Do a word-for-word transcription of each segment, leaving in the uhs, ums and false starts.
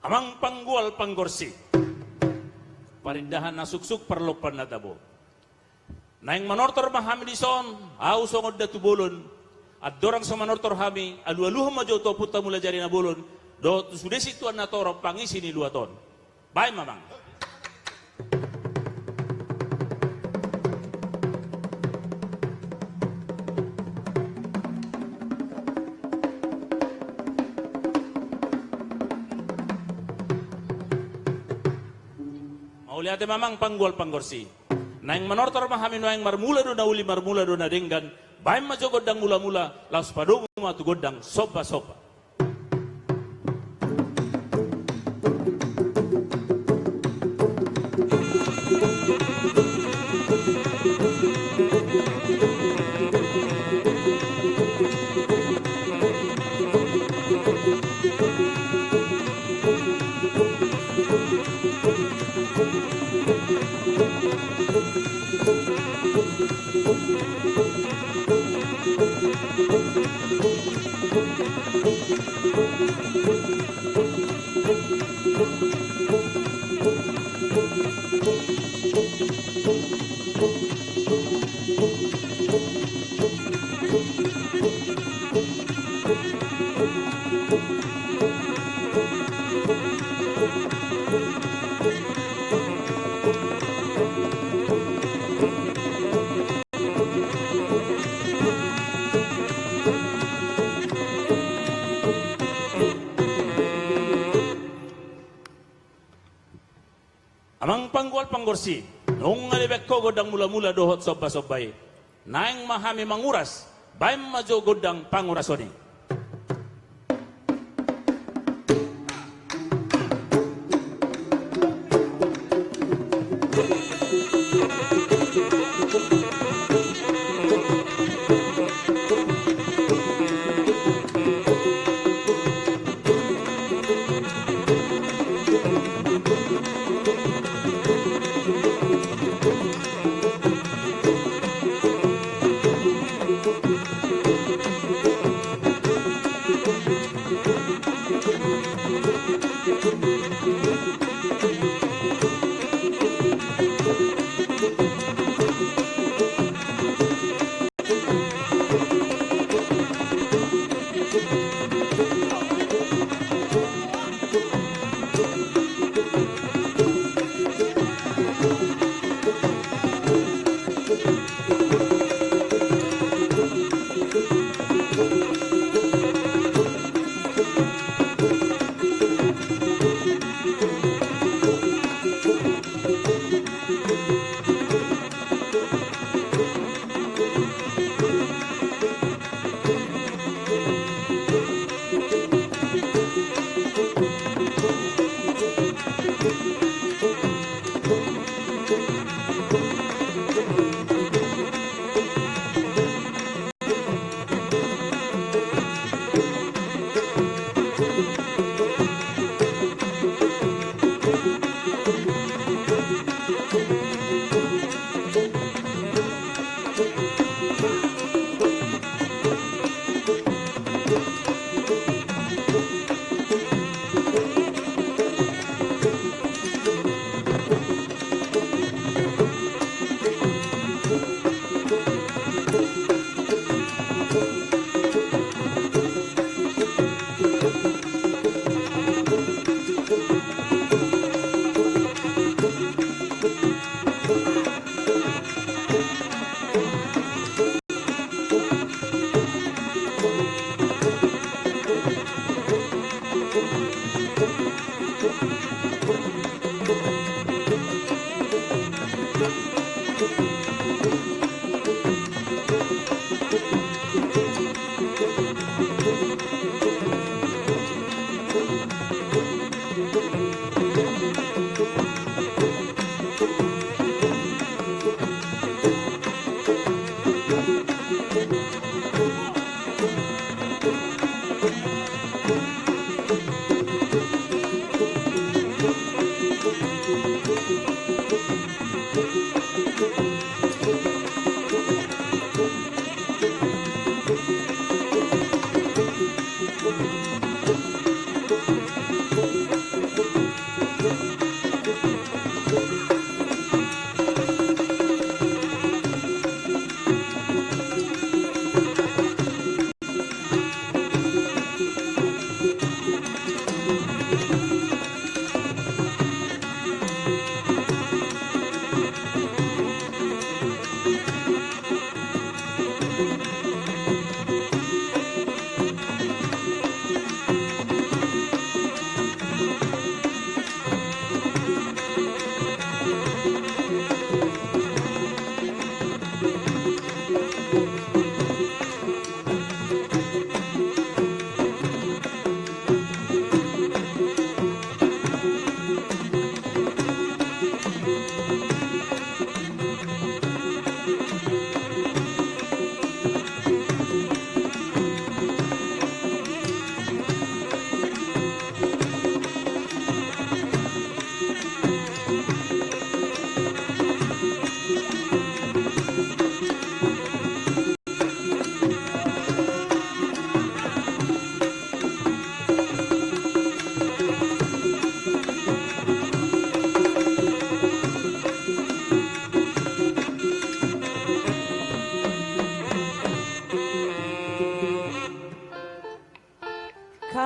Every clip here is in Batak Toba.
Amang panggual panggorsi, parindahan na suksuk, parlompan na tabo. Naeng manortor ma hami dison, ahu songon Datu Bolon. Andorang so manortor hami, alualuhon ma jo tu Ompunta Mulajadi Nabolon dohot tu sude situan na torop pangisi ni luat on. Baen ma, Amang. Mauliate ma, Amang panggual panggorsi. Naeng manortor ma hami nuaeng, marmula do na uli, marmula do na denggan. Baen ma jo gondang mulamula, laos padomu ma tu gondang sombasomba. Amang panggual panggorsi, nunga dibaen ho gondang mulamula dohot sombasomba i. Naeng ma hami manguras, baen ma jo gondang pangurason i.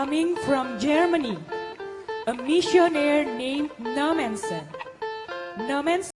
coming from Germany, a missionary named Nommensen. Nommensen